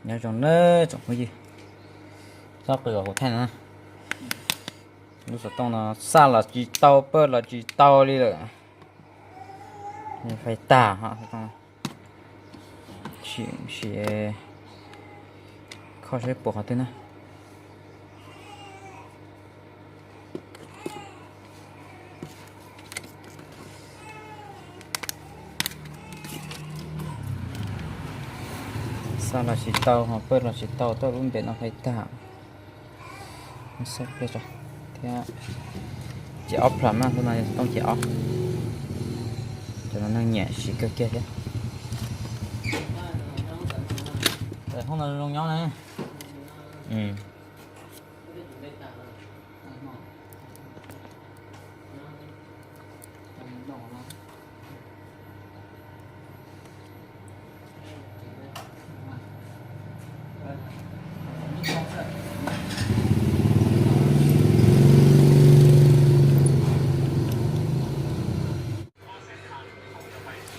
Nyob zoo nawb tsoom phooj ywg, txhob qw hauv thaij no. Lub xov tooj no xaj los tsis tau, pawj los tsis tau li lawm. Fais tag, sim, sim kho saib puas qhov twg na. Xaj los tsis tau, ho pawj los tsis tau, tuaj lub npe no fais tag. Xaj pliag tso thiab. Ces ob plhom na, lub no yog xov tooj ces ob. Cov no neeg nyiam siv kawg kiag thiab. Hoob no zoo nyob na.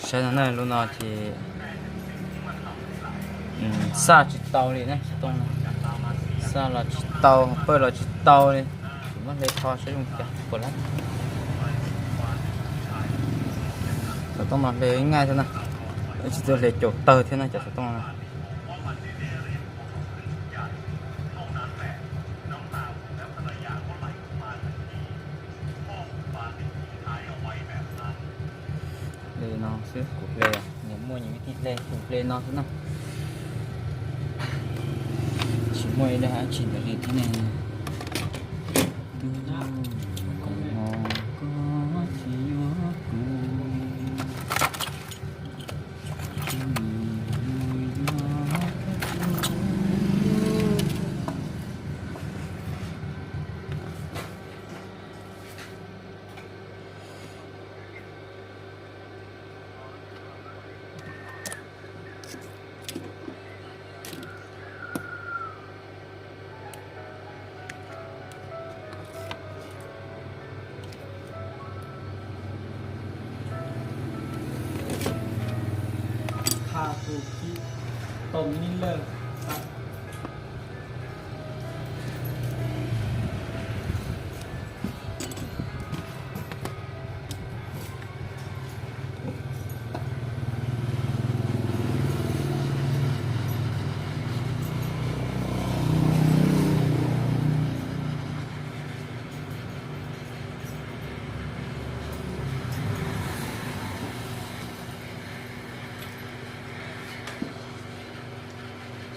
Saib no na, lub no ces xaj tsis tau li na, xov tooj no. Xaj los tsis tau, pawj los tsis tau li. Muab hle kho saib zoo cas puas lab. Xov tooj no hle ngaij thiab na, tsis txawj hle caum tawg thiab na cov xov tooj no. Li no xwb kuv hle, nyias muaj nyias vib thij hle, kuv hle no xwb na. Tsis muaj ib daim dab tsi ntawd li thiab ne. Koom ho koj tsis yuav kuv.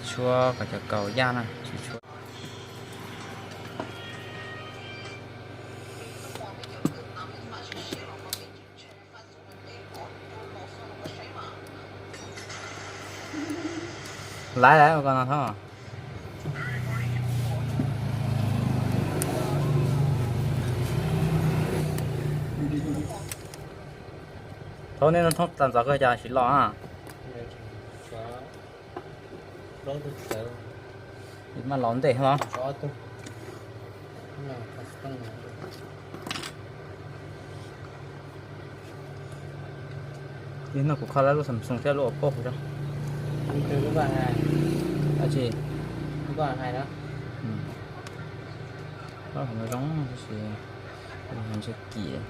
Tshuab kom cov kaus yaj na, tsis tshuab. Laiv lawm ko no thaub. Thaub, nej no thoob tas ntxov kawg cas tsis los na? Maj los ntej os. Yog no kuv kho lawm lub Samsung thiab lub Oppo kuv tso. Dab tsi? Lub no zoo tab sis ntshe kim.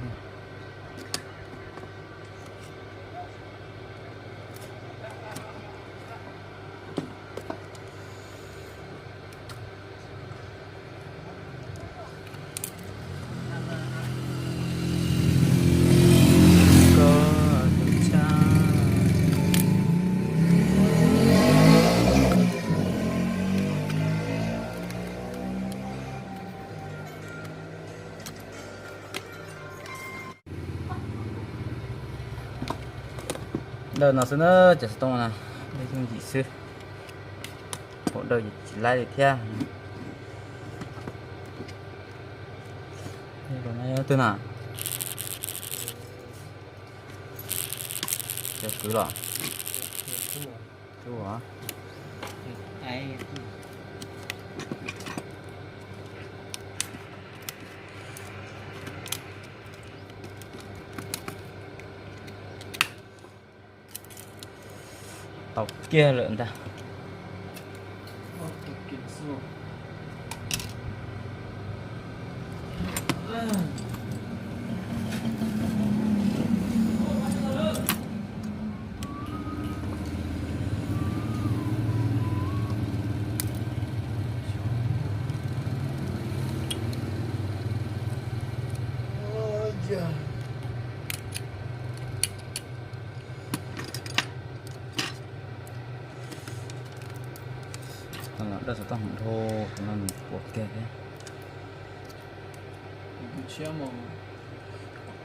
Ntawm no xwb na, cov xov tooj na, ib tug yim xwb. Hauv dawb tsis laib li thiab. Twg na? Cov kwv los? Tau kiag lawm ntag. Los dawj xov tooj hwv dhau, tus no nws puas kiag thiab.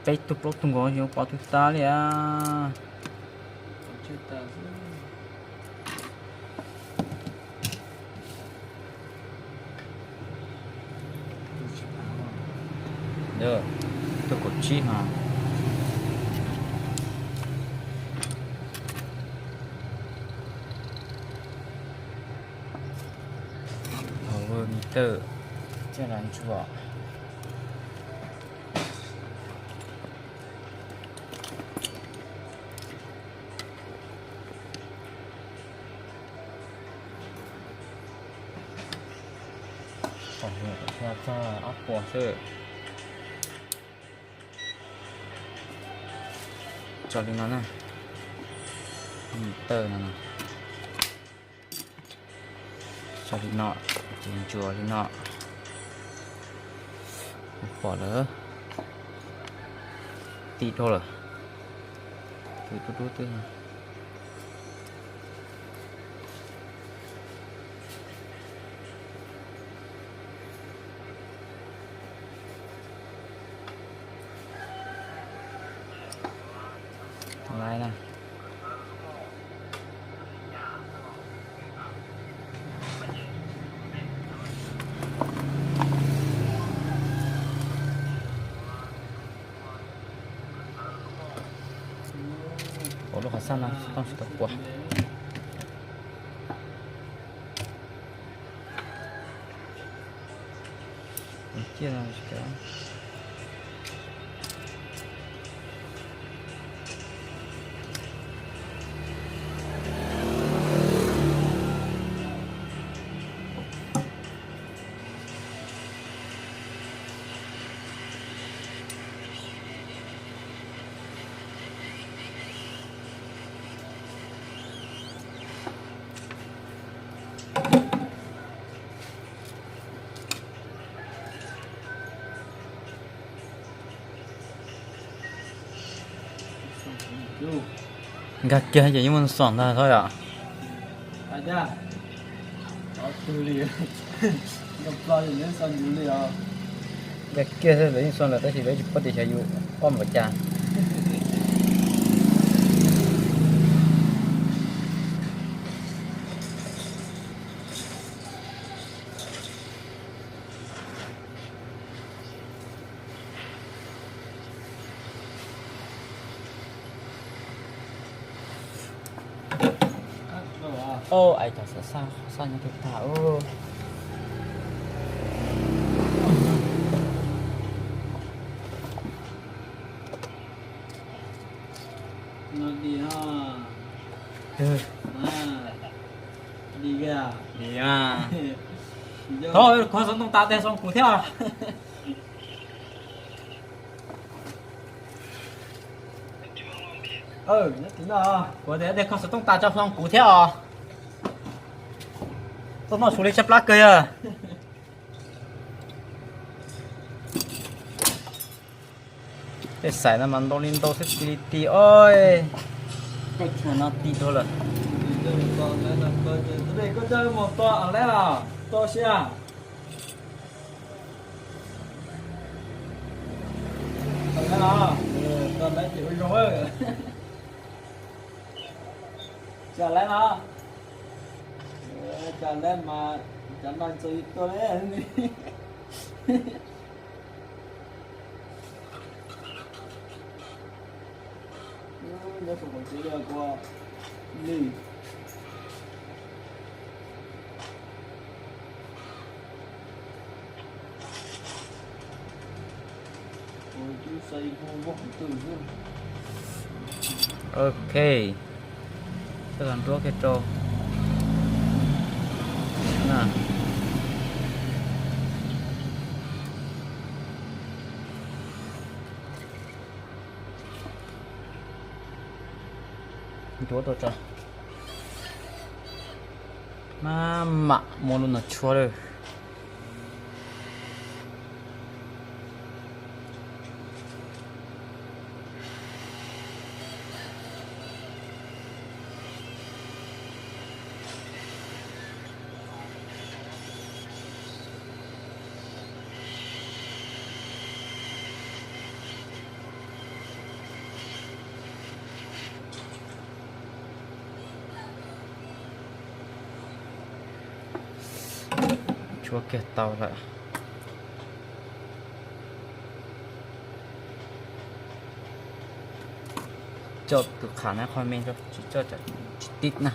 Peb tug plaub tug nkaus tsis pom twg tas li as. Tug kaum tsib no. Power meter, coj los ntsuas. Txog ob puas xwb. Tso li no na. Meter no. Tso li no, ces ntsuas li no. Kuv pom lawm. Tib dhau lawm. Tus dub dub twb lais na. Ua lub qhov xaj no tooj tsis tau puas. Nkag kiag ces yeej muaj xoom ntag Thoj yom. Nkag kiag xwb lawv yeej xoom lawm tab sis lawv tsis paub tias xyov yus ob npaum cas. Ais cov xav xaj qhov xaj nyob twg tag. Thov kho xov tooj tas tes xoo kuv thiab. Kuv tes kho xov tooj tas tso xoo kuv thiab os. Tuaj noj su li tsab plab kawg yog. Tej xaim no mas ntau li ntau xwb ti li ti os. Tej chaw no ti dhau lawm. Cas lawv no, cas lawv mas, cov no txaus tuaj li. Nyob rau hauv tsev yog kua lig. Ok, coj los nruab kiag rau na. Duab rau tso. Maj mam muab lub no tshuab lawm. Tshuab kiag tau lawm. Coj tus qham na qhov me, tsis coj tsis tib na.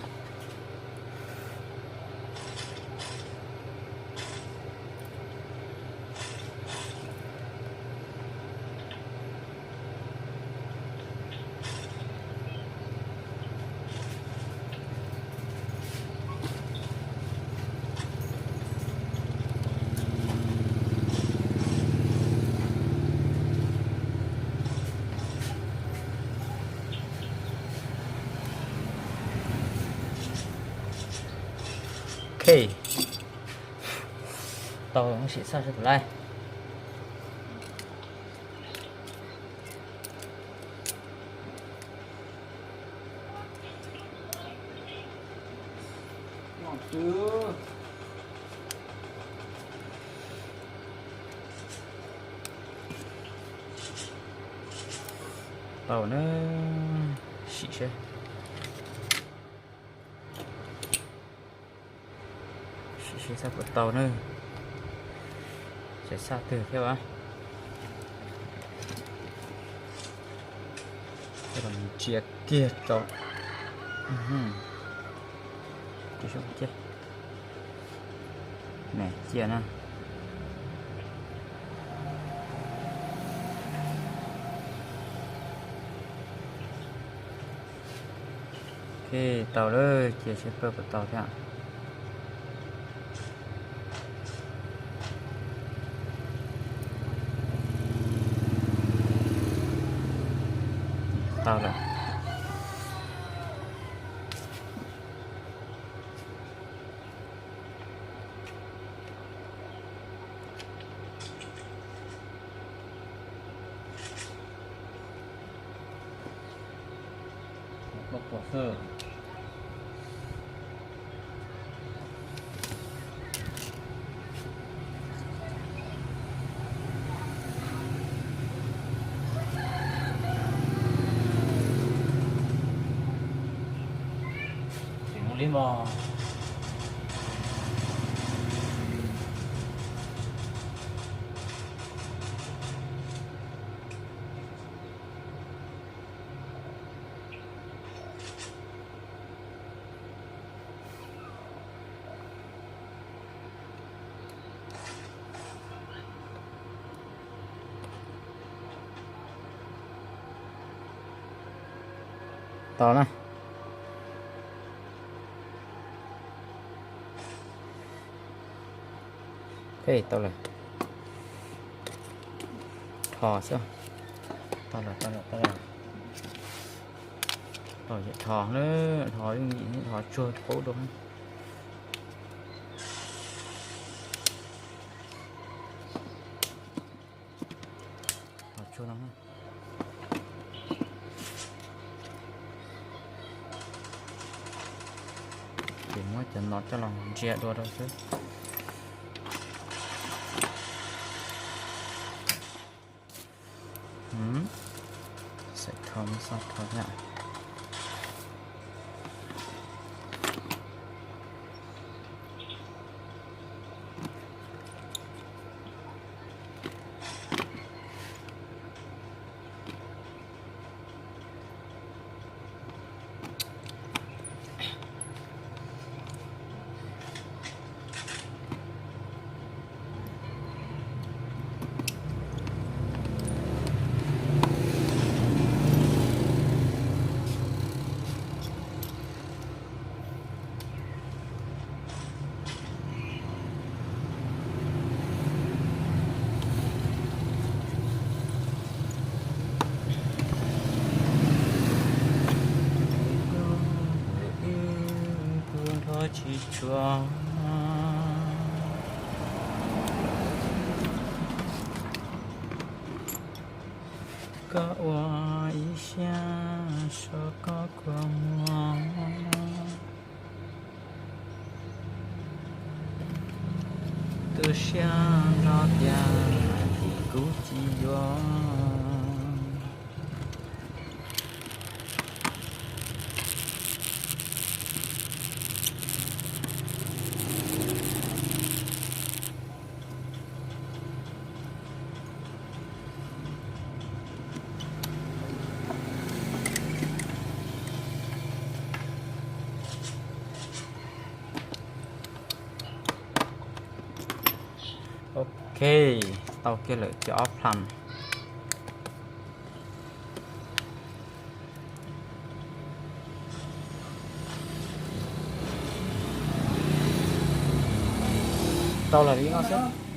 Ok, tau sim xaj saib puas laij. Tau na, sim seb. Sim seb xaj puas tau na. Tseem xaj twg thiab as. Ntsia kiag rau. Cia na. Ok, tau lawm, cia seb puas tau thiab. Tau lawm. Tau na. Ok, tau lawm. Rho xwb. Tau lawm, tau lawm, tau lawm. Tau yam rho na, rho yeej yim, rho tsuag qaub rau. Rho tsuag no. Ces muab cov no coj los ntsia dua rau xwb. Xav rho, xav rho thiab. Tsis tshua, koj ua ib siab so koj kua muag. Tu siab nrho tias kuv tsis yuav. Ok, tau kiag lawm cov ob plan. Tau lawm li no xwb.